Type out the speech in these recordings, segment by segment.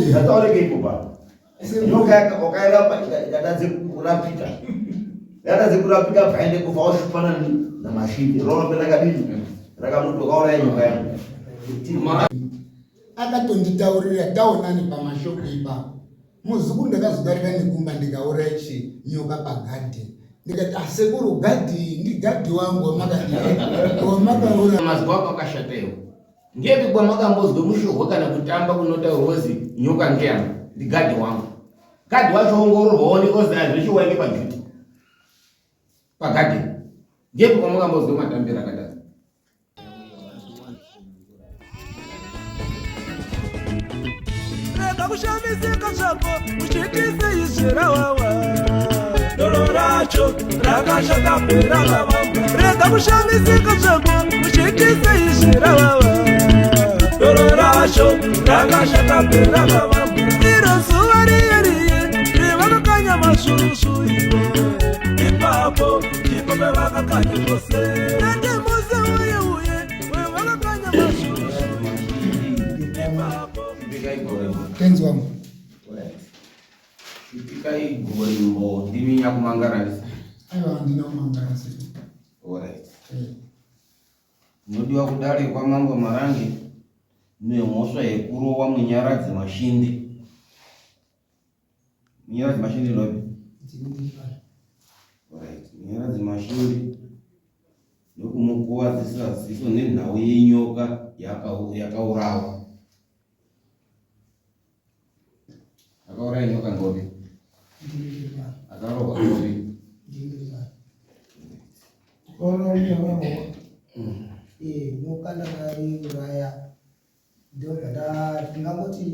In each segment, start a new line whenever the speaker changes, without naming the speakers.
Ngataureke ipo pa. Nyoka wakairapa ikatadze kurapika. Yakatadze kurapika paende kufa washupana namashindi. Rorombe rakadini? Rakamuti wakauraya nyoka yangu.
Akatonditaurira taonani pamashoko ipapo. Muzukuru ndakazodarika nekumba ndikauraya chinyoka pagadhi. Ndikati asekuru ah, gadhi ndigadhi wangu wamakadii wamakaura.
Mazwi ako akashata iwe. Ngepi kwamakambozwa mushohwe kana kutamba kunotaurwa zi nyoka ngeyangu ndigadhi wangu. Gadhi wacho ongororwa onekwa ozi azvichi wainge pajuti. Pagadhi. Ngepi kwamakambozwa matambiro akadaro.
Rega kushamisika zvako uchiti sei zvirawawa doro racho rakashata perakavamba rega kushamisika zvako uchiti sei zvirawawa doro racho rakashata perakavamba iro zuva riye riye revakakanya masvusvu iwe ipapo ndipo pevakakanya zvose nete musi uye uye wevakakanya masvusvu ipapo
Tenzi wangu.
Shupikai gorimbo ndimi nyakumangararisa.
Aiwa handina kumangararisa.
Alright. Ndinodiwa kudare kwaMambo Marange nemhosva yekurowa Munyaradzi Mashindi. Munyaradzi Mashindi ndopi? Alright. Munyaradzi Mashindi ndokumukuvadzisa ziso nenhau yenyoka yakaurawa. Akauraya nyoka ngopi? Akarohwa ngopi?
Nyoka ndakaiuraya ndobva ndingangoti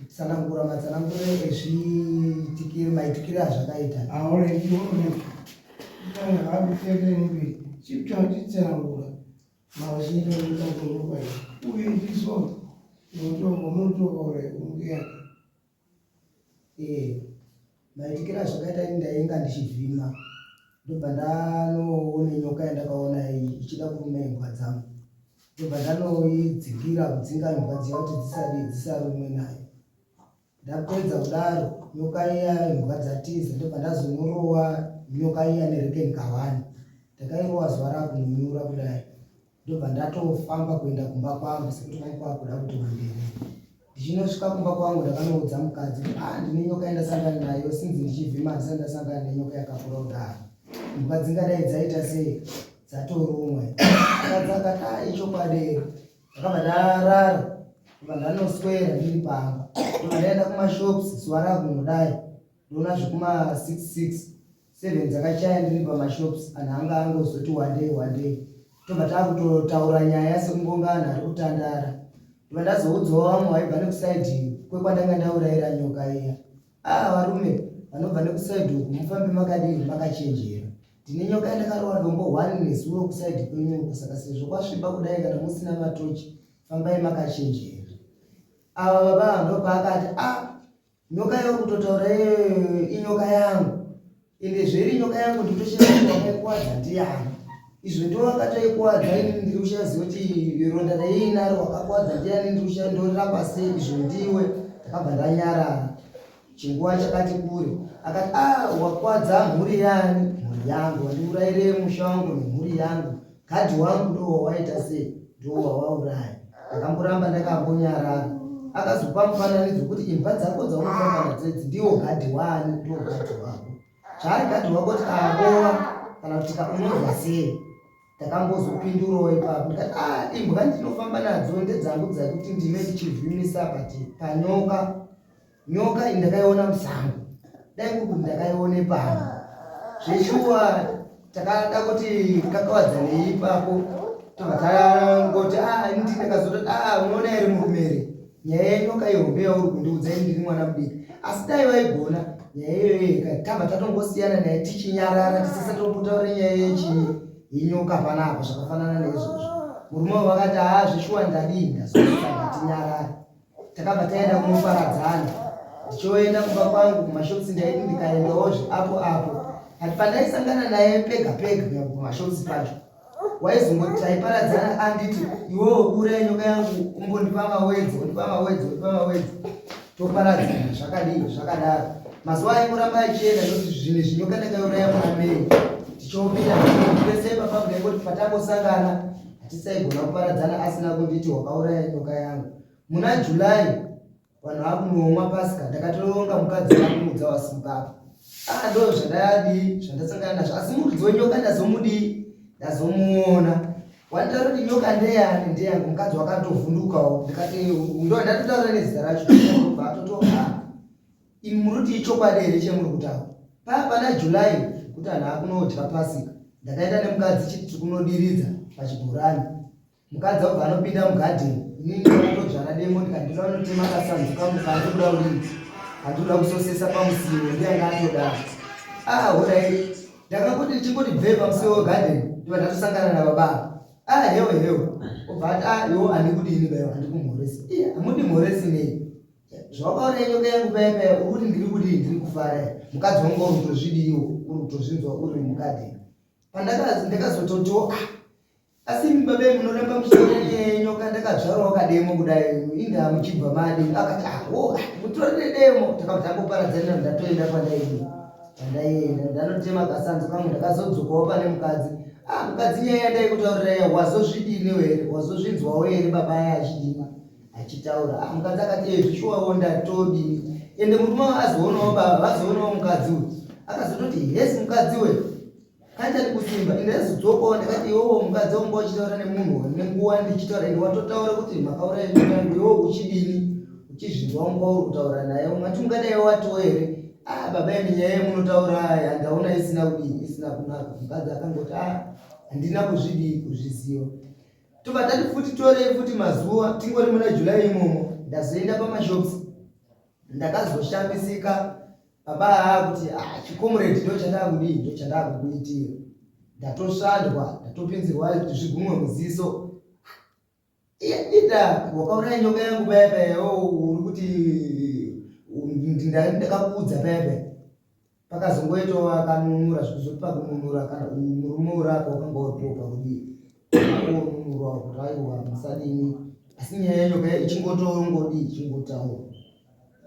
tsanangura matsanangure ezviitikire maitikire azvakaita.
Chitsanangura
Maitikiro azvakaita ini ndainga ndichivhima ndobva ndanoona nyoka yandakaona iyi ichida kuruma imbwa dzangu ndobva ndanoidzingira kudzinga imbwa dziya kuti dzisadii dzisarumwe nayo. Ndapedza kudaro nyoka iya imbwa dzatiza ndobva ndazonorowa nyoka iya nerekeni kahwani. Ndakairowa zuva rakunonyura kudai ndobva ndatofamba kuenda kumba kwangu sekuti kwangu kwakuda kuti wandere. Ndichinosvika kumba kwangu ndakanoudza mukadzi kuti ah ndine nyoka yandasangana nayo sinzi ndichivhima handisati ndasangana nenyoka yakakura kudaro. Imbwa dzingadai dzaita sei dzatorumwa. Mukadzi akati ah ichokwadi here. Ndakabva ndarara ndobva ndanoswera ndiri pamba ndobva ndaenda kumashops zuva rakunodai ndoona zvekuma 66 7 dzakachaya ndiri pamashops anhu anga angozoti wandei wandei tobva takutotaura nyaya sekungonga anhu ari kutandara ndobva ndazoudzawo vamwe vaibva nekusaidi kwekwandanga ndaurayira nyoka iya Ah varume vanobva nekuside uku mufambe makadii makachenjera. Ndine nyoka yandakarova dombo one nezuro kuside kwenyu uku saka sezvo kwasviba kudai kana musina matochi fambai makachenjera. Ava baba ava ndopaakati ah nyoka yauri kutotaura iyoyo inyoka yangu ende zveri nyoka yangu nditoshaya kuti wakaikuwadza ndiyani izvo ndiwo wakatoikuwadza ini ndiri kushaya zivo kuti ronda raiinaro wakakuwadza ndiyani ndiri kushaya ndoramba sei izvo ndiwe ndakabva ndanyarara chinguva chakati kure akati a ah, wakwadza mhuri yani mhuri yangu wandiurayire musha wangu nemhuri yangu Gadhi wangu ndo wawaita sei ndo wawauraya. Ndakamboramba ndakambonyarara. Akazopa mufananidzo kuti imbwa dzako dzaunofamba nadzo idzi ndiwo gadhi waani ndiwo gadhi wako. Zvaari gadhi wako tikarowa kana kuti unonzwa sei. Ndakambozopindurawo ipapo ndikati ah imbwa ndinofamba nadzo ndedzangu dzekuti ndine ndichivhimisa but panyoka Nyoka iyi ndakaiona musango, dai kuri kuti ndakaione pano. Zveshuwa takada kuti kakawadzanei ipapo tobva tangoti ah, ini ndakazototi ah, unoona here murume here nyaya yenyoka ihombe yauri kundiudza ini ndiri mwana mudiki asi dai vaigona nyaya iyoyo yeka tabva tatongosiyana naye tichinyarara tisisatombutaure nyaya yechii yenyoka panapa zvakafanana neizvozvo murume uyo vakati haa zveshuwa ndadii ndazoita ngatinyarare Takabva taenda kunoparadzana ndichoenda kumba kwangu kumashops ndaiti ndikaendawo apo apo but pandaisangana naye pega pega kunyangwe kumashops pacho waizongoti taiparadzana anditi iwewo kuuraya nyoka yangu umbondipa mawedzi undipa mawedzi undipa mawedzi Toparadzana zvakadii zvakadaro. Mazuva aingoramba achienda ndokuti zvinhu zvinyoka ndakaiuraya muna May. Tichopinda pese ipapa ndaingoti patangosangana hatisaigona kuparadzana asina kunditi wakauraya nyoka yangu. Muna July vanhu vakunomwa pasika ndakatoronga mukadzi vakuudza wasimuka apa. Ah ndo zvandadii zvandasangana nazvo asi muridzi wenyoka ndazomudii ndazomuona. Wanditaura kuti nyoka ndeyani ndeyangu mukadzi wakatovhundukawo ndikati ndo ndatotaura nezita racho ndobva atoto ah imi muri kuti ichokwadi here chemuri kutaura paya pana July kuti anhu akunodya pasika ndakaenda nemukadzi chiti tiri kunodiridza pachibhorani mukadzi abva anopinda mugadheni inini ndakatodzvara demo ndikati ndoda kunotema kasanzu kangu kandikuda kudii kandikuda kusosesa pamusiwo ndiyanga atodaro ah horai ndakangoti ndichingoti bvee pamusiwo wegarden ndibva ndatosangana nababa ava ah hewe hewe obva ati ah iwo handikudini baiwa handikumhoresi iye hamudi mhoresi nei zvawakaona nyoka yangu paya paya uri kuti ndiri kudii ndiri kufara mukadzi wangu uri kutozvidiiwo uri kutozvinzwa uri mugadheni pandakazototiwo ah Asi imi baba munoramba muchitaura nyaya yenyoka ndakadzvarawo kademo kudai inga muchibva madi akati aho ah, mutorere demo takabva tangoparadzanira ndatoenda kwandaii kwandaienda ndanotema kasanzu kangu ndakazodzokawo pane mukadzi ah mukadzi nyaya yandaikutaurira ya wazozvidiniwo here wazozvinzwawo here baba aya achidina achitaura ah mukadzi akati eh zvishuwawo ndatodini ende murume azoonawo baba vazoonawo mukadzi uyu akazototi hesi mukadzi we Kanjani kusimba ende ndazodzokawo ndakati iwewo mukadzi wangu wachitaura nemunhu nenguva ndichitaura ende watotaura kuti makauraya nyika yangu iwewo uchidini uchizvinzwa wangu wauri kutaura naye ungati ungadai watiwo here ah baba imi nyaya yemunotaura handaona isina kudii isina kunaka mukadzi akangoti ah handina kuzvidii kuzviziva tobva tati futi torei futi mazuva tingori muna july imomo ndazoenda pamashops ndakazoshamisika Baba haa kuti ah, chikomrade ndo chandakudii ndo chandakukuitira ndatoshandwa ndatopinzirwa zvigumwe muziso ida wakauraya nyoka yangu paya paya uri kuti ndakakuudza paya paya pakazongoitawo akanunura zvekuzoti pakununura kana murume uri apa wakanga uripo pakudii onunurwa kuti aiwa musadini asi nyaya yenyoka ichingotongodii ichingotaura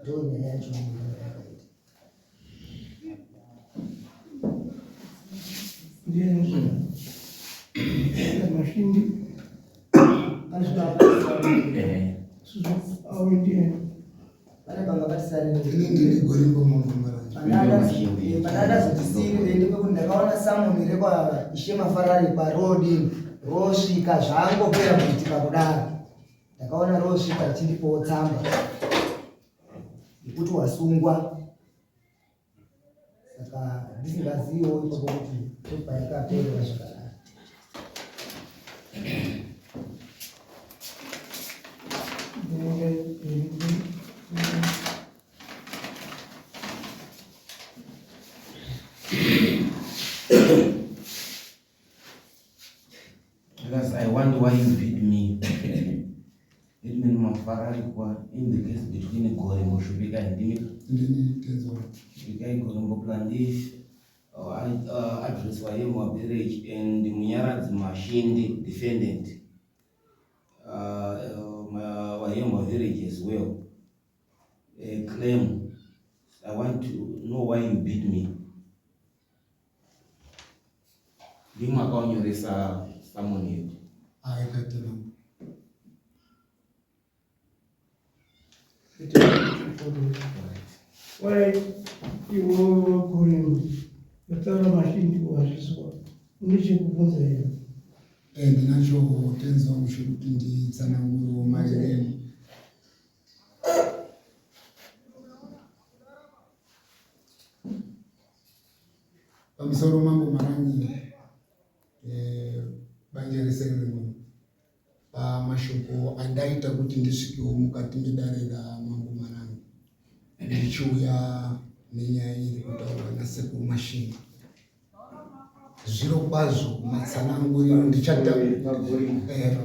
ndo nyaya yacho yakaita
Mashindi
pandazotisiri ndepekuti ndakaona samoni rekwa ishe mafarari parodini rosvika zvangopera kuitika kudaro ndakaona rosvika richindipawo tsamba yekuti wasungwa saka ndisingaziviwo ipapo kuti ndopayakaperera zvakadaro
Because I wonder why you beat me. Edmund Mafararikwa in the case between Gorimbo Shubika and Dimika.
Ndini Tenzo.
Shubika Gorimbo Plandish, address Wayemwa Village and Munyaradzi Mashindi defendant. Wayemwa Village as well. Claim, I want to know why you beat me. Ndimwe akaonyoresa samoni yedu.
Aikaitana.
Why iwo gorimbo yataura mashindi wazviswa une chekubvunza here?
Eh, ndinacho tenzi wangu chekuti nditsanangurewo maererano Pamusoro mambo Marangi eh, banja rese riri pamashoko andaita kuti ndisvikewo mukati medare ramambo Marangi ndichiuya nenyaya iri kutaurwa nasekuru Mashinga. Zviro kwazvo matsananguriro ndichata eh,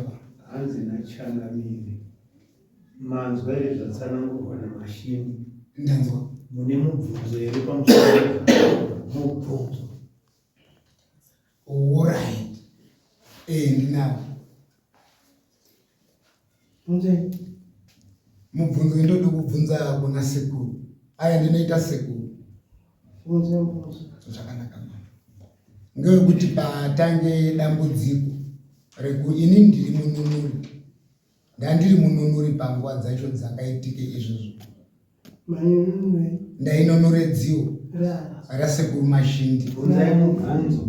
hanzi nachangamire Manzwa here zvatsanangurwa naMashini?
Ndanzwa.
Mune mubvunzo here pamusoro mubvunzo?
Alright. Eh, ndinawo.
Bvunzei.
Mubvunzo wendode kubvunza kuna sekuru. Aya ndinoita sekuru. Zvakanaka mama. Ngewekuti patange dambudziko reku ini ndiri mununuri. Ndandiri mununuri panguva dzacho dzakaitike izvozvo. Ndainonure dziwo rasekuru Mashindi.
Bvunzai mubvunzo.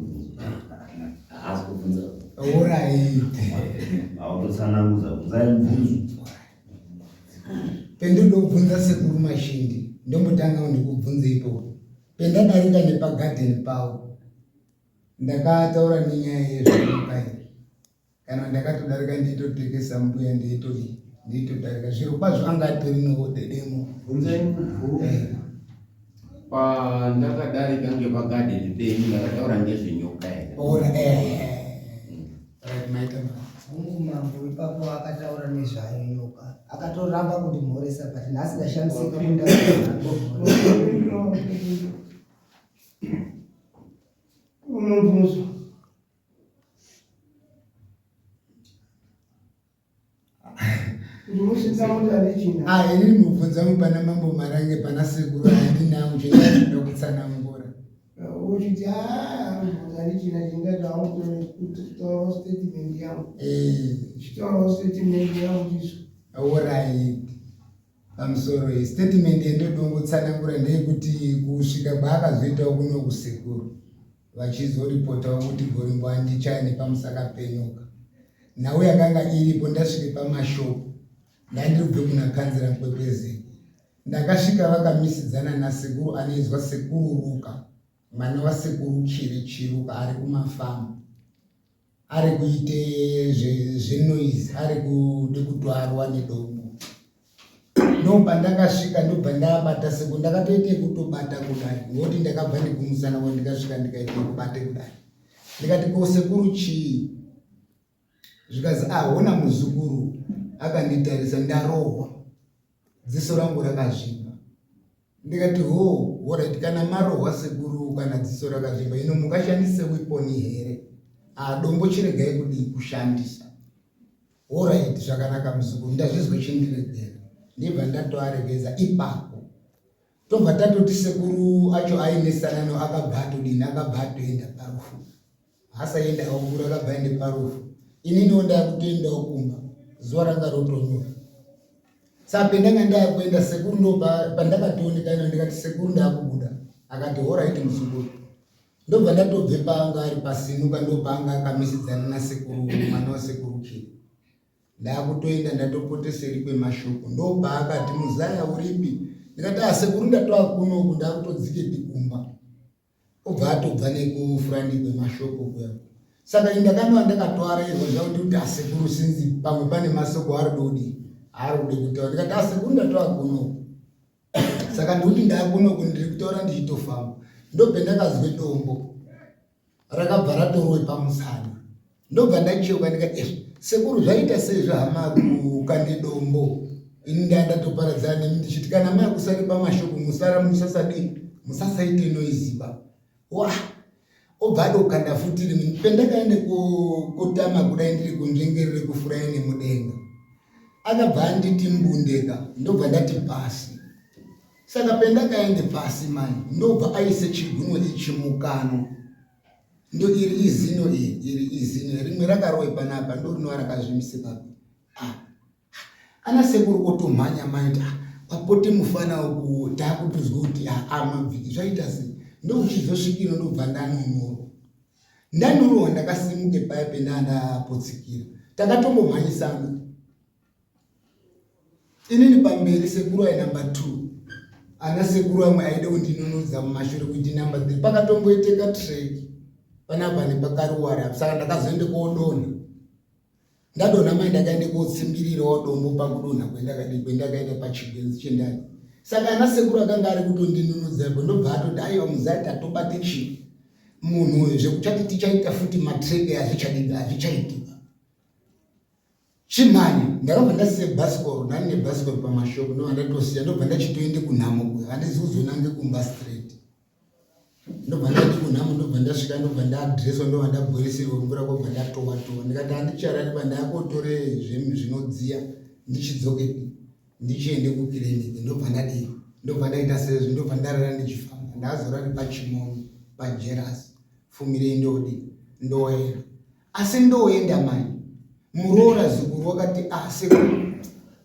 Haasi kubvunza.
Oraite.
Hautotsanangudza bvunzai mubvunzo.
Pendoda kubvunza sekuru Mashindi ndombotanga ndikubvunze ipopo. Pendadarika nepagadheni pavo ndakataura nenyaya yezvenyoka iyi. Kana ndakatodarika ndiitotekesa mbuya ndiitodii ndiitodarika zviro kwazvo anga atori nodedemo.
Bvunzai mubvunzo.
Eh.
Pandakadarika ngepagadheni penyu ndakataura ngezvenyoka here?
Ora eh. Right, maita basa.
Hongu mambo ipapo akataura nezvayo nyoka akatoramba kundimhoresa but nhasi ndashamisika kuti ndamhoresa.
Unobvunzwa.
Ah, ini mubvunza mu pana mambo Marange pana sekuru handina uchida kutsanangura.
Uchiti ah, mubvunza ndichina chingati haukutaurawo statement yangu.
Eh.
Chitaurawo statement yangu chiso.
Alright. Pamusoro iyi statement yandodongotsanangura ndeyekuti kusvika kwaakazoitawo kuno kusekuru. vachizoripotawo kuti Gorimbo andichaya nepamusaka penyoka. Nhau yakanga iripo ndasvike pamashopu ndandiri kubve kuna kanzira Mkwekwezeni. Ndakasvika vakamisidzana nasekuru anoizwa sekuru Ruka mwana wasekuru Chiri Chiruka ari kumafamu. Ari kuite zvenoise ari kude kutwarwa nedombo ndopandakasvika ndobva ndabata seko ndakatoita yekutobata kudai ngokuti ndakabva ndikumusana wa ndikasvika ndikaita yekubate kudai ndikati ko sekuru chii zvikazi ahona ah, muzukuru akanditarisa ndarohwa dziso rangu rakazvimba ndikati ho horit kana marohwa sekuru kana dziso rakazvimba ino mungashandise wiponi here ah, dombo chiregai kudii kushandisa horit zvakanaka muzukuru ndazvizwa chindiregera ndibva ndatoaregedza ipapo tobva tatoti sekuru acho ainesana no akabva atodini akabva atoenda parufu Haasaienda akakura akabva aende parufu. Ininiwo ndakutoendawo kumba zuva ranga rotonyura. Saka pendanga ndakuenda sekuru ndo pandakatooneka ino ndikati sekuru ndakubuda. Akati horaiti muzukuru. Ndobva ndatobve paanga ari pasinuka ndopaanga akamisidzana nasekuru mwana wasekuru Kiri. Ndakutoenda ndatopote seri kwemashoko ndopaakati muzaya uripi? Ndikati asekuru ah, ndatova kuno uku ndakutodzikepi kumba. Obva atobva nekufurandi kwemashoko kuya. Saka ini ndakanova ndakatoarairwa zvakuti kuti asekuru sinzi pamwe pane masoko ari dodi ari kude kutaura ndikati asekuru ndatova kuno. Saka ndikuti ndakuno ndiri kutaura ndichitofamba. Ndopendakazwe dombo rakabva ratorwe pamusana. Ndobva ndacheuka ndikati eh, sekuru zvaita sei zvahama kukande dombo ini ndaa ndatoparadzana nemi ndichiti kana mai kusari pamashoko musara musasadii musasaite noiziba wa obva adokanda futi rimwe pendakaende kotama kudai ndiri kunzvengerere kufurai nemudenga akabva anditi mbundeka ndobva ndati pasi saka pendakaende pasi mani ndobva aise chigunwe ichi mukanwa ndo iri izino iri iri izino rimwe rakarowe panapa ndo rinova rakazvimise papi ah. ana sekuru otomhanya maita ah, papote mufana uku taakutozwa kuti ah, ah, mabviki zvaita sei ndokuchizosvikiro ndobva ndanunurwa ndanunurwa ndakasimuke paya pendaa ndapotsikira takatombomhanyisana inini pamberi sekuru ai number 2 ana sekuru amwe aida kundinunudza mumashure kuti number 3 pakatomboiteka trek panapa nepakaruwara saka ndakazoende kodonha ndadonha mai ndakaende kotsimbirirawo dombo pakudonha kwendakadi kwendakaenda pachigwenzi chendani saka ana sekuru akanga ari kutondinunudza ipo ndobva atoti aiwa muzati atobate chii munhu uyu zvekuchati tichaita futi matreke hazvichadii hazvichaitika Chimhanya, ndakabva ndasiya bhasikoro, ndani nebhasikoro pamashop ndobva ndatosiya ndobva ndachitoende kunhamo kuya, handizi kuzonange kumba straight. Ndobva ndaende kunhamo ndobva ndasvika ndobva ndadreswa ndobva ndabhoirisirwa mvura kwobva ndatowa towa ndikati handicharari pa ndakotore zvinodziya ndichidzokepi. Ndichiende kukiriniki ndobva ndadii ndobva ndaita sezvo ndobva ndarara ndichifamba ndazorari pachimono pajerasi fumirei ndodii ndoenda asi ndoenda manje muroora zukuru wakati ah sekuru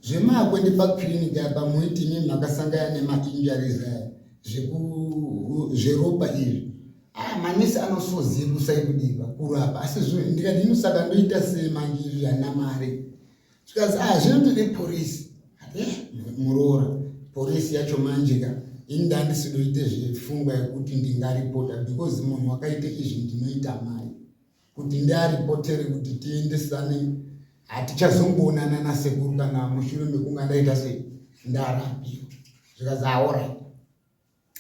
zvemakwende paclinic apa muiti imi makasangana nemainjuries aya zveropa izvi ah manesi anosoziva kusaikudiva kurapa asi zvo ndikati ino saka ndoita sei manje izvi hana mari zvikanzi ah zvinotode porisi eh, muroora porisi yacho manje ka ini ndandisidoite zvefungwa yekuti ndingaripota because munhu wakaite izvi ndinoita mari kuti ndiaripotere kuti tiendesane hatichazongoonana nasekuru kana mushure mekunga ndaita sei ndarapiwa zvikanzi aorit ah,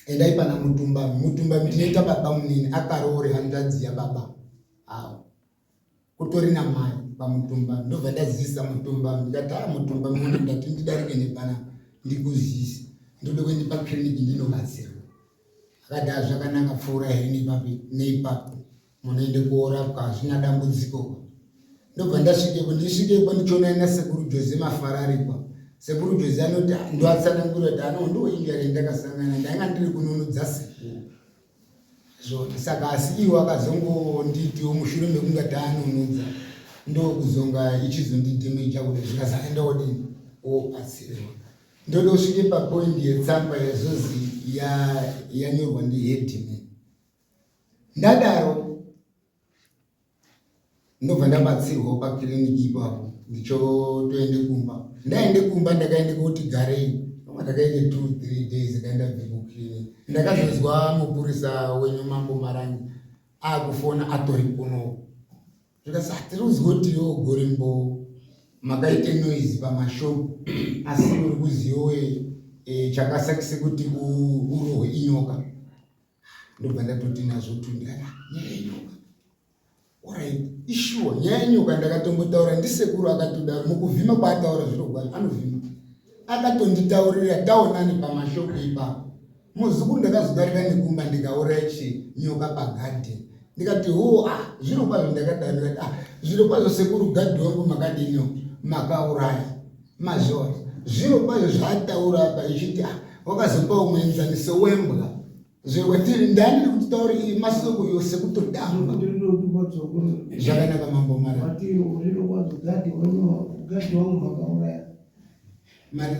endai pana mutumbami mutumbami tinoita baba munini akaroore hanzvadzi yababa avo kutori namai pamutumbami ndobva ndazivisa mutumbami ndikati a mutumbami uno ndati ndidarike nepanapa ndikuzivise ndode kuende paclinic ndinobatsirwa akati a zvakanaka pfuura here nepapi neipapo munoende kuorapwa hazvina dambudziko ndobva ndasvikepo ndisvikepo ndichionana nasekuru jose mafararikwa sekuru jose anoti ndoatsanangura kuti ano ndo injury ndakasangana ndanga ndiri kunonudza sekuru zvona saka asi iwo akazongonditiwo mushure mekunga taanonudza ndokuzonga ichizondidhemeja kuti zvikasaenda odini obatsirwa ndoda usvike papoindi yetsamba yazozi yanyorwa ndiheadman Ndadaro ndobva ndabatsirwawo pakiriniki ipapo ndichotoende kumba. Ndaende kumba ndakaende kuti garei noma ndakaite 2 3 days kaenda bve kukiriniki. Ndakazonzwa mupurisa wenyu Mambo Marange akufona atori kuno zvikasi hatiri kuzwa kuti yo gorimbo makaite noise pamashop asi uri kuziyowe eh, chakasakise kuti urohwe inyoka ndobva ndatoti nazvo tu ndikati ah, nyaya yenyoka orit ishuwa nyaya yenyoka ndakatombotaura ndisekuru akatodaro mukuvhima kwaataura zviro kwazvo anovhima akatonditaurira taonani pamashoko ipapo muzukuru ndakazodarika nekumba ndikauraya chi nyoka pagadhen ndikati ho ah zviro kwazvo ndakadaro ndikati ah zviro kwazvo sekuru gadhi wangu makadini makauraya mazviona zviro kwazvo zvaataura apa ichiti ah wakazopawo muenzaniso wembwa zvekwatiri ndandiri kuti tauri masoko yose kutotamba zvakanaka mambo mari mari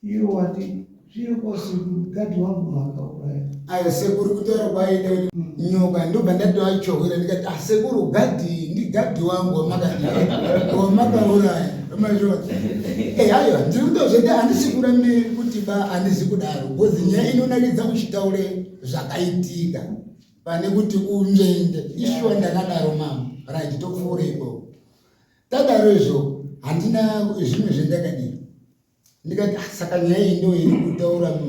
Iwe wati zviri kwasekuru gadhi wangu makauraya.
Ayo sekuru kutaura kwaida kuti nyoka ndobva ndatoachohwera ndikati ah sekuru gadhi ndigadhi wangu wamakadi wamakauraya mazviona eh ayo ndiri kutozvenda handisi kurambe kuti ba handizi kudaro because nyaya inonakidza uchitaure zvakaitika pane kuti unzvenge ishuwa ndakadaro mama right topfuura ikoko tadaro izvo handina zvimwe zvendakadii ndikati ah, saka nyaya iyi ndo iri kutaura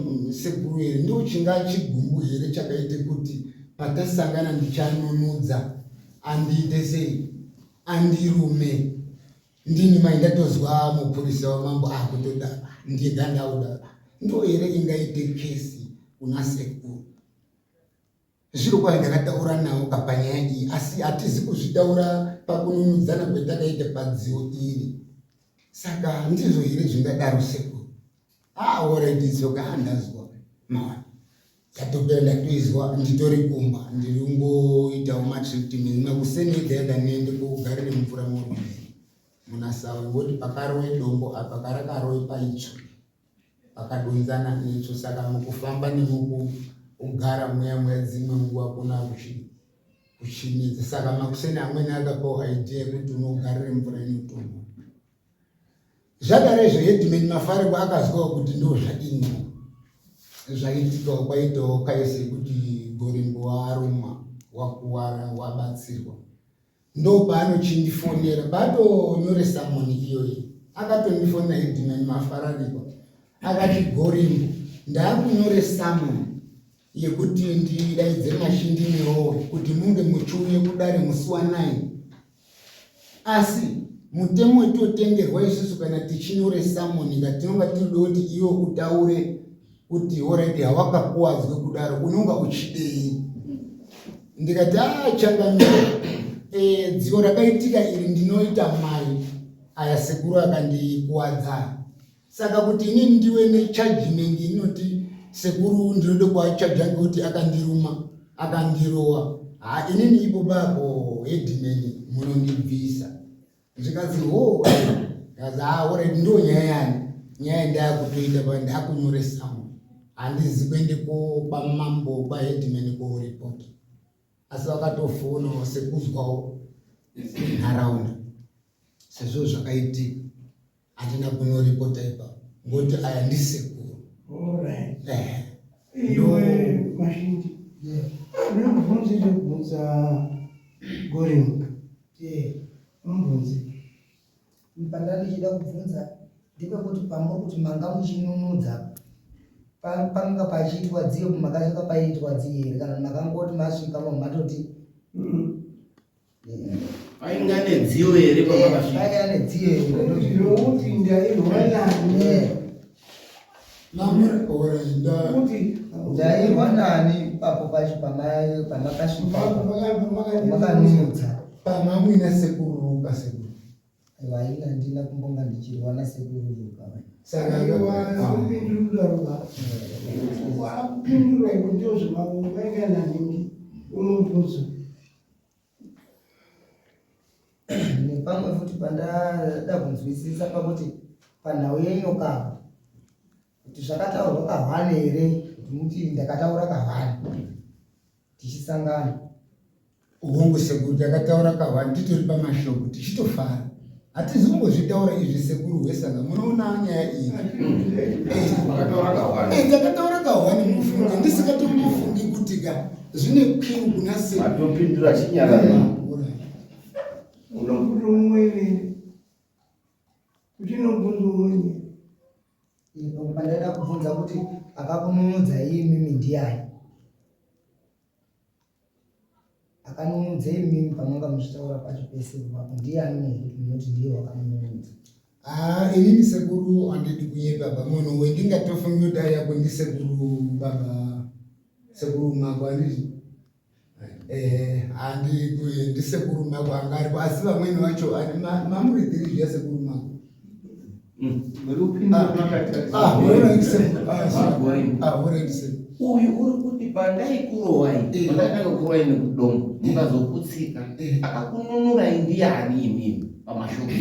sekuru here ndo chinga chigumbu here chakaite kuti patasangana ndichanunudza andiite sei andirume ndini mai ndatozwa mupurisa wamambo akutoda ah, ndega ndauda ndo here ingaite kesi kuna sekuru Zviro kwayo ndakataura nawo ka panyaya iyi asi hatizi kuzvitaura pakununudzana kwetakaita padziwo iri saka ndizvo here zvingadaro sekuru ah alright it's okay ah ndazwa mawana yatopera ndatoizwa nditori kumba ndiri kungoitawo matreatment makuseni ega ega ndiende kogarire mvura murwizi munasawe ngoti pakarowe dombo apa karakarowe paitsva pakadonzana netsvo saka mukufamba nemukugara muya muya dzimwe nguva kuna kuchinetsa saka makuseni amweni akapawo idea yekuti unogarire mvura inotonhora zvadaro izvo headman mafariko akazwawo kuti ndo zvadini zvaitikawo kwaitawo kaisi yekuti gorimbo warumwa wakuwara wabatsirwa ndopaanochindifonera paatonyore samoni iyoyi akatondifonera headman mafararikwa akati gorimbo ndaakunyore samoni yekuti ndidaidze mashindi nerowe kuti munge muchiuye kudare musi wa 9 asi mutemo wetotengerwa isusu kana tichinyore samoni ka tinonga tiride kuti iwe utaure kuti horaiti hawakakuwadzwe kudaro unonga uchidei ndikati a ah, changamire e, dziko rakaitika iri ndinoita mai aya sekuru akandikuwadza. Saka kuti inini ndiwe nechajiment inoti sekuru ndinoda kuachaja ngekuti akandiruma akandirowa, ha inini ipo papo headman munondibvisa. Zvikanzi ho, kazi ha alright, ndo nyaya yani nyaya ndakutoita pa ndakunyoresa handizi kuende ko kwamambo kwaheadman koripota, asi vakatofonawo sekuzwawo nharaunda sezvo zvakaitika. Handina kunoripota ipapo ngokuti aya ndisekuru.
Alright. Iwe Mashinji. Ndinobvunza ndobvunza Gorimbo. Mubvunze.
Panda ndichida kubvunza ndepekuti pamuri kuti manga muchinunudza panga pachiitwa dziyo makasvika paiitwa dziyo here kana makangoti masvika matoti
Painga nedziyo here pamakasvika?
Painga nedziyo here?
Nokuti ndairwa nani?
Kuti ndairwa nani ipapo pacho pamakasvika makanunudza?
Pamamuina sekuru Ruka sekuru.
Aiwa ini handina kumbonga ndichirwa nasekuru Ruka.
Saka
kupindura Ruka. Wakupindura iko ndio zvemaunga naningi unobvunza.
Nepamwe futi pandada kunzwisisa pakuti panhau yenyoka apo kuti zvakataurwa kahwani here kuti muti ndakataura kahwani tichisangana.
Hongu sekuru, takataura kahwani titori pamashoko tichitofara. Hatizi kumbozvitaura izvi sekuru hwesanga, munoona nyaya iyi. Takataura kahwani mufunge, ndisikatombofungi kuti ka zvine kwiru kuna sekuru.
Matopindura chinyarara.
Unobvunza umweni. Kuti unobvunza umweni.
Pandaida kubvunza kuti akakununudza imimi ndiani? Akanunudza imimi pamanga muchitaura pacho pese ipapo ndiani munhu kuti munoti ndiye wakanunudza?
Ah, inini sekuru handidi kunyepa baba, munhu wendingatofungi kuti ayako ndisekuru baba, sekuru mako handiti? Handi ndisekuru mako anga aripo, asi vamweni vacho mamuridhiri zviya sekuru mako.
Uyu uri kuti pandaikurowai, pandakatanga kukurovai nekudombo, mukazoputsika, akakununurai ndiani imimi pamashoko?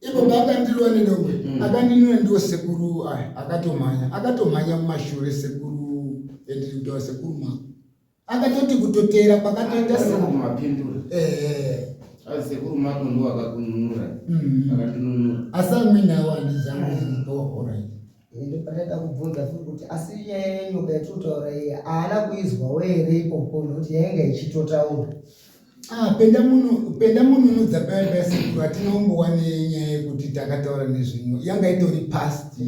Ipo paakandirova nedombo, akandinura ndiwo sekuru aya, akatomhanya, akatomhanya mumashure sekuru, endiri kutaura sekuru mako. Akatoti kutoteera kwakatoita
mapindura. Sekuru mako ndiwo akakununura. Akatinunura.
Asi amweni awo handizangu. Alright.
Ende pandaida kubvunza futi kuti asi nyaya yenyoka yatinotaura iyi haana kuizwawo here ipopo nokuti yainge ichitotaura.
Ah, penda muno penda mununudza paya paya sekuru hatina kumbowa nenyaya yekuti takataura nezvenyu yanga itori past.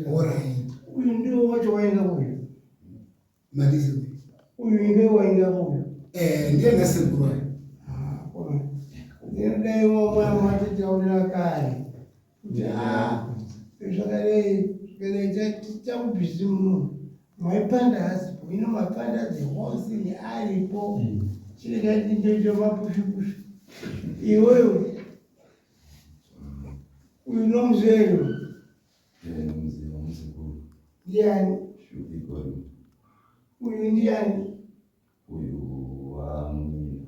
Alright.
Uyu ndiwo wacho waenda uyu.
Madisi.
Uyu ndiye waenda uyu.
Ndiye nasekuru aya.
Ah, kona. Ndinodai mwa matitaurira kare. Kuti zvakadai zvakadai takubhizi muno. Maipanda asipo, ino mapanda the whole thing aripo. Chirega ndindoita mapushu pushu. Iwewe uyu nomuzero. Ndiani? Uyu ndiani?
Uyu wamunina.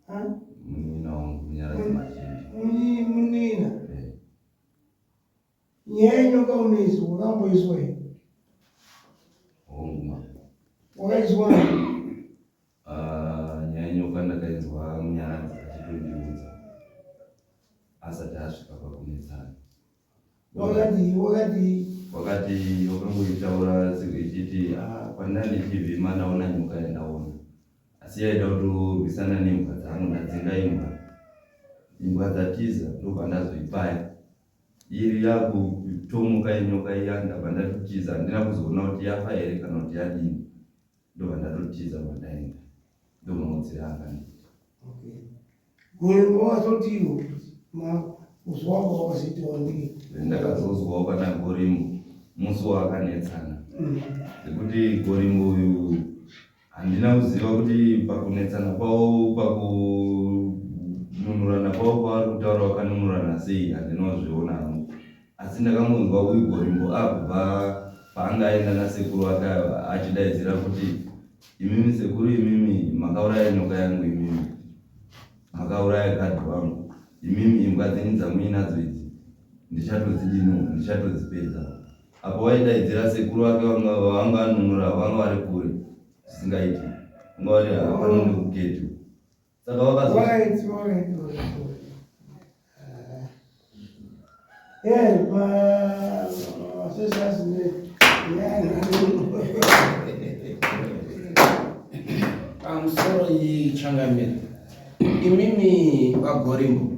Ha?
Munina wangu Munyaradzi Mazhinji.
Munina. Nyaya yenyoka unoizwa, wakamboizwa here?
Hongu ma.
Wakaizwa?
Ah, nyaya yenyoka ndakainzwa Munyaradzi achitondiudza asati asvika pakunetsana.
Wakati wakati
Wakati wakangoitaura ichiti ah, kwandanga ndichivhima ndaona nyoka yandaona, asi yaida kutorwisana nembwa dzangu, ndadzinga imbwa, imbwa dzatiza, ndobva ndazoipaya iri yakutomuka inyoka iya, ndabva ndatotiza, handina kuzoona kuti yafa here kana kuti yadini, ndobva ndatotiza kwandaenda, ndomaudzira akandiita.
Okay. Gore wazotiwo kuzwa wako wakazoitawo ndii?
Ndakazozwawo pana Gorimbo musi waakanetsana nekuti Gorimbo uyu handina kuziva kuti pakunetsana kwavo Kununurana kwavo kwavari kutaura vakanunurana sei handinozviona hangu. Asi ndakangonzwa uyu Gorimbo akubva paanga aenda nasekuru vake achidaidzira kuti imimi sekuru imimi makauraya nyoka yangu imimi makauraya gadhi wangu imimi imbwa dzenyu dzamuinadzo idzi ndichatodzidini ndichatodzipedza apo vaidaidzira sekuru vake vanga vanga anunura vanga vari kure zvisingaiti vanga vari hapano nekugedhi saka vakazo
Right, right, right. Eh, pa sesasine.
Pamusoro iyi changamire. Imimi vaGorimbo.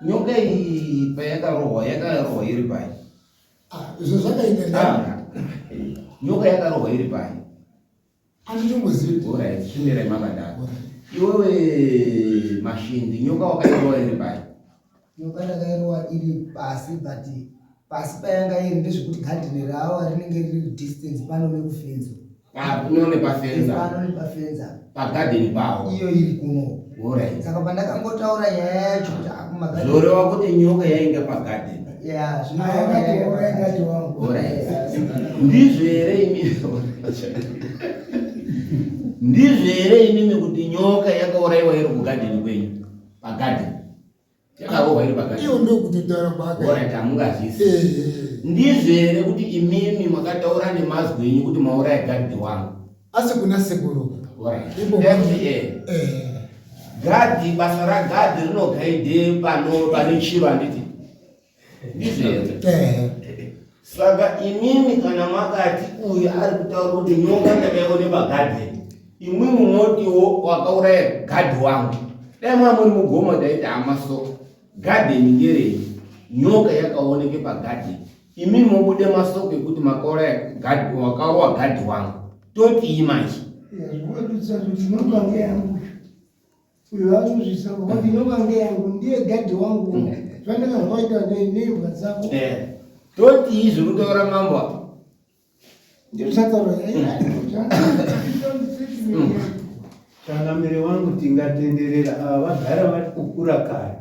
Nyoka iyi payakarohwa yakarohwa iri pai?
Ah, izvo zvakaita nda
Ah, nyoka yakarohwa iri pai?
Anditombozivi.
Alright, chimirai makadaro. Iwewe Mashindi, nyoka wakairowa iri pai?
Nyoka ndakairowa iri pasi but pasi payanga iri ndezvekuti gadheni ravo rinenge riri distance pano nekufenza.
Pano nepafenza.
Pano nepafenza.
Pagadheni pawo.
Iyo iri kuno.
Alright.
Saka pandakangotaura nyaya yacho kuti akumagadheni.
Zvoreva kuti nyoka yainge pagadheni.
Yeah,
Ndizvo here imi? Ndizvo here imimi kuti nyoka yakauraiwa iri kugadheni kwenyu? Pagadheni. Yakarohwa iri pagadheni.
Iyo ndokutotaura kwake.
Alright, hamungazvisi.
Eh.
Ndizvo here kuti imimi makataura nemazwi enyu kuti mauraya gadhi wangu?
Asi kuna sekuru.
Alright.
Ipo.
FDA.
Eh.
Gadhi, basa ragadhi rinogaidhe pano pane chiro handiti? Ndizvo here?
Eh.
Saka imimi kana makati uyu ari kutaura kuti nyoka ndakaione pagadheni, imwimwi motiwo wakauraya gadhi wangu. Dai mwa muri mugoma taiti hama so gadheni ngerei nyoka yakaoneke pagadheni. Imimi mobude masoko ekuti makauraya gadhi wakarowa gadhi wangu. Totii manje?
Nyoka ngeyangu uyo anozvisa kuti nyoka ngeyangu ndiye gadhi wangu zvandakazvaita neimbwa dzako.
Eh. Totii zviri kutaura mambo apa?
Ndizvisataura.
Changamire wangu tingatenderera ava vagara vari kukura kare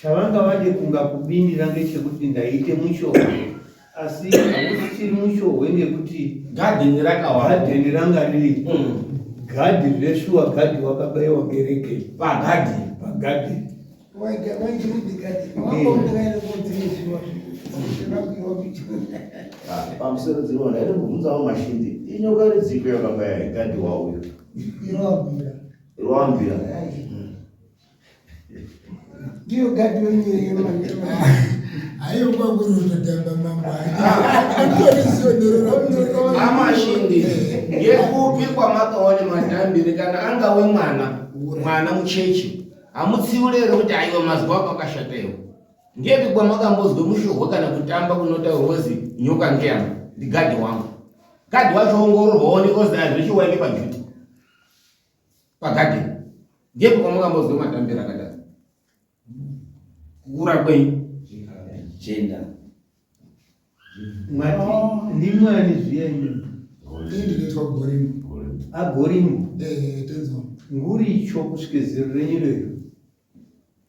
chavanga vade kunga kubindira ngechekuti ndaite mushohwe asi hausisiri mushohwe ngekuti
gadheni rakawanda
gadheni ranga riri gadhi zveshuwa gadhi wakabaiwa ngerekeni
pagadheni
pagadheni
Pamusoro dzinoona iri kubvunzawo Mashindi inyoka ridziko yakabaya gadhi wauyo
Iroambira.
Iroambira.
Ndiyo gadhi wenyu
Haiyo kwakuri kutotamba mambo. Anditoriziyo
Amashindi, ngekupi kwamakaone matambire kana angawe mwana mwana mucheche hamutsiure here kuti aiwa mazwi ako akashata iwo ngepi kwamakambozwe mushohwe kana kutamba kunotaurwa zi nyoka ngeyangu ndigadhi wangu gadhi wacho ongororwa oneka ozi azvichiwa inge pajuti pagadheni ngepi kwamakambozwe matambire akadaro kukura kwenyu
Gender.
Mwati ndimwani zviya imimi?
Ini ndinoitwa Gorimbo.
AGorimbo.
Eh, tenzwa.
Nguricho kusvike zero renyu rero.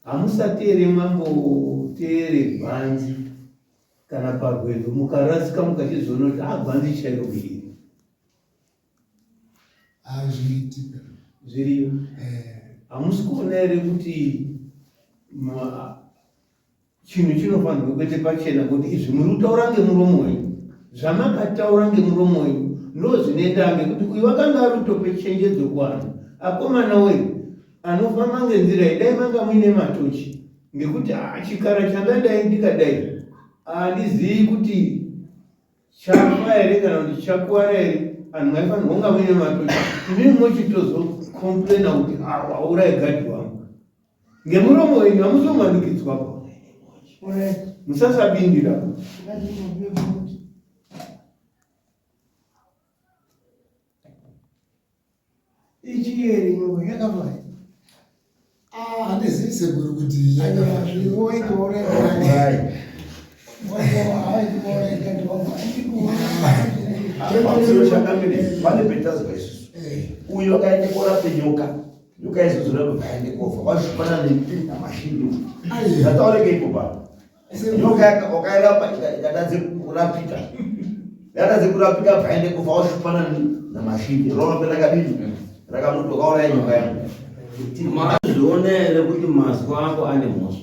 Hamusati here mamboteere gwanzi kana parwendo mukarasika mukachizoona kuti ah gwanzi chairo iri.
Ah, zvinoitika.
Zviriyo.
Eh.
Hamusi kuona here kuti chinhu chinofanirwa kuite pachena kuti izvi muri kutaura ngemuromo wenyu zvamakataura ngemuromo wenyu ndo zvinoenda ngekuti uyu wakanga ari kutope chenjedzo kuvanhu akomana wee anofamba ngenzira iyi dai manga muine matochi ngekuti chikara chandadai ndikadai handizivi kuti chafa here kana kuti chakuwara here anhu maifanirwa kunga muine matochi imimi mochitozokomplaina kuti wauraya gadhi wangu ngemuromo wenyu hamuzomanikidzwa pa musasabindira
Ichiyeri nyoka yakafa.
Ah, handizivi sekuru kuti yakafa.
Pamusoro changamire pane petazwa isusu uyo akaenda korape nyoka. Nyoka izozora kubva ndikofa kwashupana namashindu. Zvataureke ipo pa. Nyoka wakairapa ikatadze kurapika. Yakatadze kurapika bva ndikofa washupana namashindu. Rorombe rakadini? Rakamuti wakauraya nyoka yangu.
Mazviona here kuti mazwi ako ane mhosva?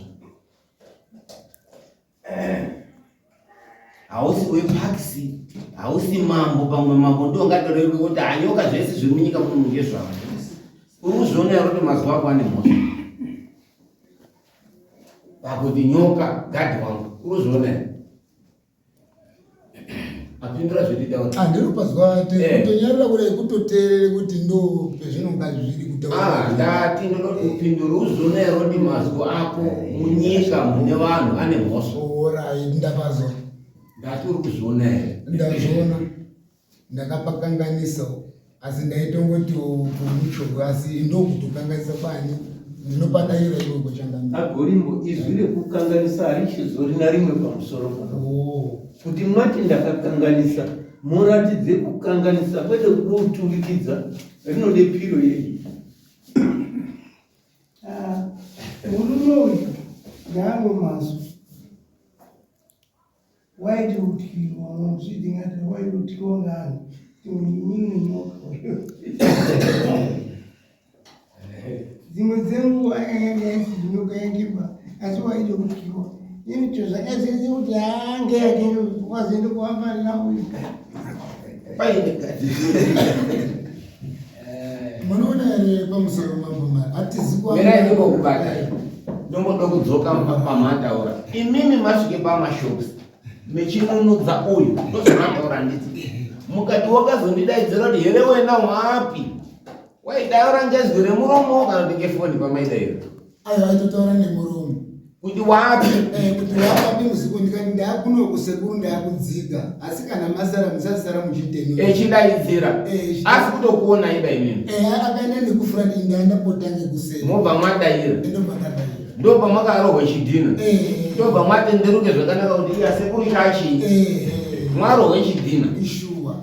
Hausi wepaxi, hausi mambo, pamwe mambo ndiwo ngatorerwe kuti hanyoka zvese zviri munyika muno ngezvavo. Uri kuzviona here kuti mazwi ako ane mhosva? Pakuti nyoka gadhi wangu, uri kuzviona here? Apindura zviri
Ah, ndinopazwa
Eh.
kutonyarira kudai kutoteerere kuti ndo pezvinonga zviri kutaura.
Ah, ndati ndinoti upindure uzviona here kuti mazwi ako munyika mune vanhu ane mhosva.
Orai, ndapazwa.
Ndati uri kuzviona here?
Ndazviona. Ndakapakanganisawo asi ndaitongoti kumuchoro asi ndokutokanganisa kwani ndinopadaira ikoko changamire.
Agorimbo izwi rekukanganisa harichizori narimwe pamusoro pano.
Oh.
Kuti mwati ndakakanganisa muratidze kukanganisa kwete kuda kuturikidza rinode piro yenyu.
Ah, murume uyu ngaango mazwi waiti utyiwa unozviti ngati waiti utyiwa ngaani imini nyoka dzimwe dzenguva yakanga yaisi nyoka yakipa asi waiti utyiwa ini to zvakazeze kuti ange yake wazoende kuvafarira uyu
Paine gadhi.
Munoona here pamusoro mambo mari hatizi kuwa-
Mirai ndimbokubata. Ndomboda kudzoka pamataura. Imimi masvike pamashops mechinunudza uyu ndozvamataura nditi. Mukati wakazondidaidzira kuti here wena wapi? Waidaura ngezwi remuromo kana kuti ngefoni pamaidaira?
Aiwa aitotaura nemuromo.
Kuti wapi?
Eh, kuti wapapi muziko ndikati ndakuno kusekuru ndakudzika asi kana masara musasara muchiteno.
Echidaidzira.
Eh,
Asi kutokuona iba imimi.
Eh, akaenda nekufront ndaenda ngekuseri.
Mobva mwadaira.
Ndobva ndadaira.
Ndobva mwakarohwa chidhina.
Eh.
Ndobva mwatenderuke zvakanaka kuti iya sekuru chachi.
Eh, eh.
Mwarohwe chidhina.
Ishuwa.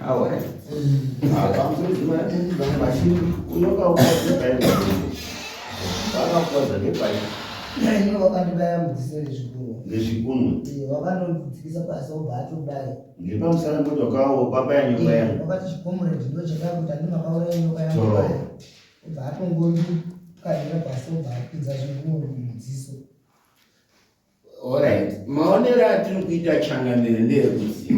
Awa.
Ini wakandibaya mudziso rezvikunwe.
Nezvikunwe.
Eh, Wakanondidzikisa pasi obva atobaya.
Ngepamusana pekuti wakawo kwabaya nyoka yangu.
Wakati chikomuredhi ndo chakakuti andi makauraya nyoka yangu
Toro.
paya. Obva atongondikandira pasi obva apinza zvigunwe mudziso.
Alright. Maonero atiri kuita changamire ndeyekuti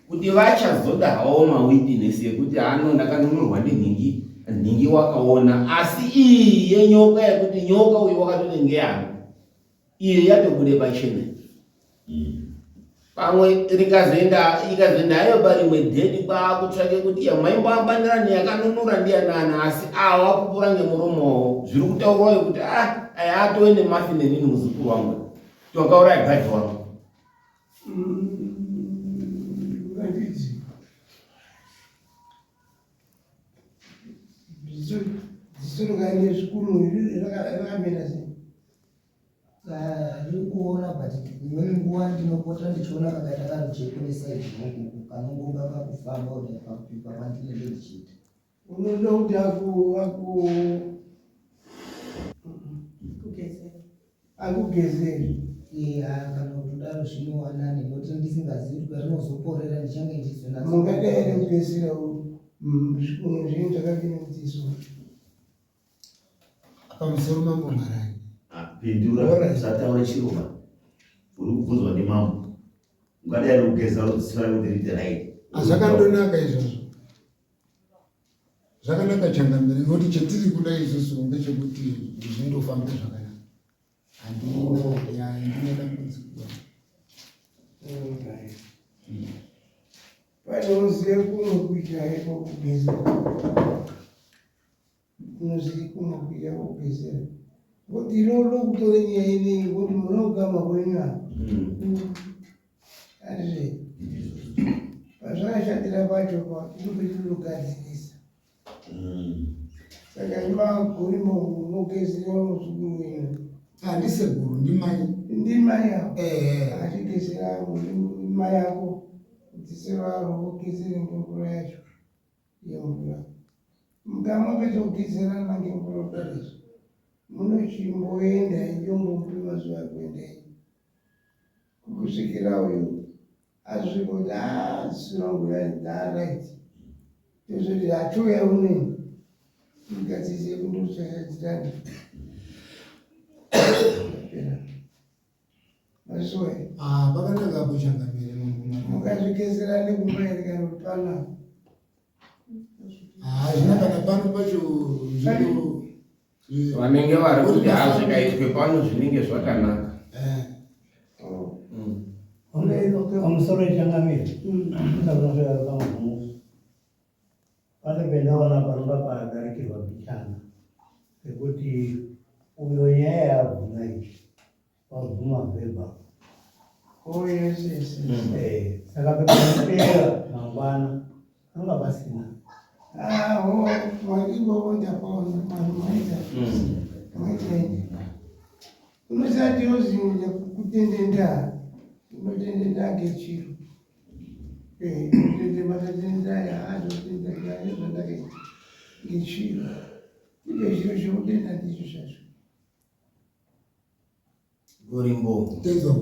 kuti vachazoda hawo mawitness ekuti ano ndakanunurwa ndinhingi nhingi wakaona asi iyi yenyoka yekuti nyoka uyu wakatoti ngeyangu iyo yatobude pachena pamwe rikazoenda ikazoenda hayo parimwe dheti kwakutsvake kuti ya maimboambanirani yakanunura ndiyanani asi awa kupura ngemuromowo zviri kutaurwayo kuti ah aya atove nemafi nenini muzukuru wangu twakauraya gadhi wangu
Handiti. Dziso rakaenda zvikuru rakamira sei?
Ah, ndiri kuona but imweni nguva ndinopota ndichiona kakaita karujeko nesaidi huku kanongonga kakufamba kudai pakupipa kwandinenge ndichiita.
Unoda kuti aku aku akugezere.
Iya, kana kutodaro zvinowanani nokuti ndisingazivi kuti parinozoporera ndichange ndichizonatsa.
Mungada here kugezera zvikunwe zvenyu zvakapinda mudziso?
Pamusoro mambo Marange.
Pindura usataure chiroba. Uri kubvunzwa ndimambo. Ungadai ari kugeza rudziso rako kuti riite right.
Zvakandonaka izvozvo. Zvakanaka changamire nokuti chetiri kuda isusu ngechekuti zvindofambe zvakanaka. Handina ya ndine dambudziko.
Pane unoziva kumwe kuita here kwokugezera? Unoziva kumwe kuita kwokugezera? Ngokuti inoda kutora nyaya ineyi ngokuti munogama kwenyu apa. Handizve? Pazvakashatira pacho pa tinopetinogadzirisa. Saka imagori munogezera muzukuru wenyu.
Handisekuru ndimai.
Ndimai ako.
Eh.
Achigezera mai ako dziso raro wogezere ngemvura yacho yemvura. Mukamapedza kugezerana ngemvura kudariso munochimboenda ichombomupi mazuva ekuenda kusvikira uyu asvika kuti ziso rangu rarit tozoti achiuya uneni tigadzise kundotsvakadzirana maziso
Ah, pakanaka apo changamire mambo.
Mukazvigezera nekumba here kana kuti panapa?
Ah, zvino kana pano pacho zvino
Vanenge vari kuti hazvikaitwe pano zvinenge zvakanaka.
Eh.
Pamusoro changamire, musazosvika pamagumo. Pane pendaona panoda padarikirwa mbichana pekuti uyo nyaya yaabvuma iyi wabvuma verbal.
Oh, yes, yes, yes.
Eh, saka pekupera mangwana anga pasina.
Ah, oh, mwaimbovo ndapaona maita. Maita ine. Unosati ozinya kutendenda. Unotendenda ngechiro. Eh, kutende matatenda ya azotenda ya zvandakaita. Ngechiro. Icho chiro chekutenda ndicho chacho.
Gorimbo.
Tenzwa.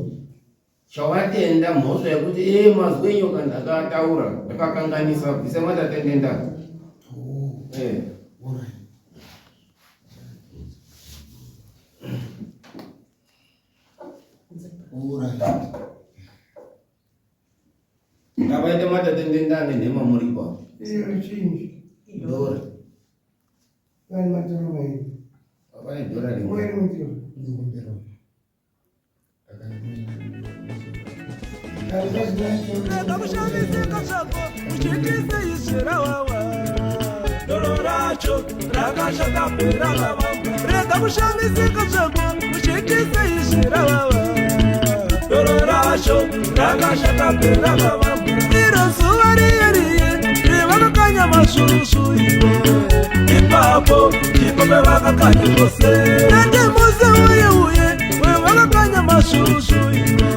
Chawatenda mhosva yekuti ee mazwi enyoka ndakataura ndakakanganisa bvisa matatendenda.
Oh,
Eh.
alright. Alright.
Ngavaite matatendenda nenhema muripo.
Iyo chinji.
Dora.
Pane matoro mairi.
Pane dora rimwe.
Uye mutoro.
Ndikumbira.
Rega kushamisika zvako uchitise izwi rawawa doro racho rakashata perakavamba rega kushamisika zvako uchitise izwi rawawa doro racho rakashata perakavamba iro zuva riye riye revakakanya masvusvu iwe ipapo ndipo pevakakanya zvose tete mose uye uye wevakakanya masvusvu iwe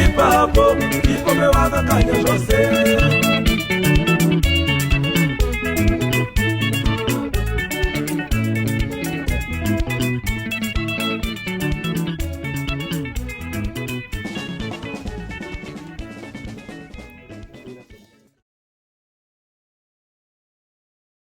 ipapo ndipo pevakakanya zvose.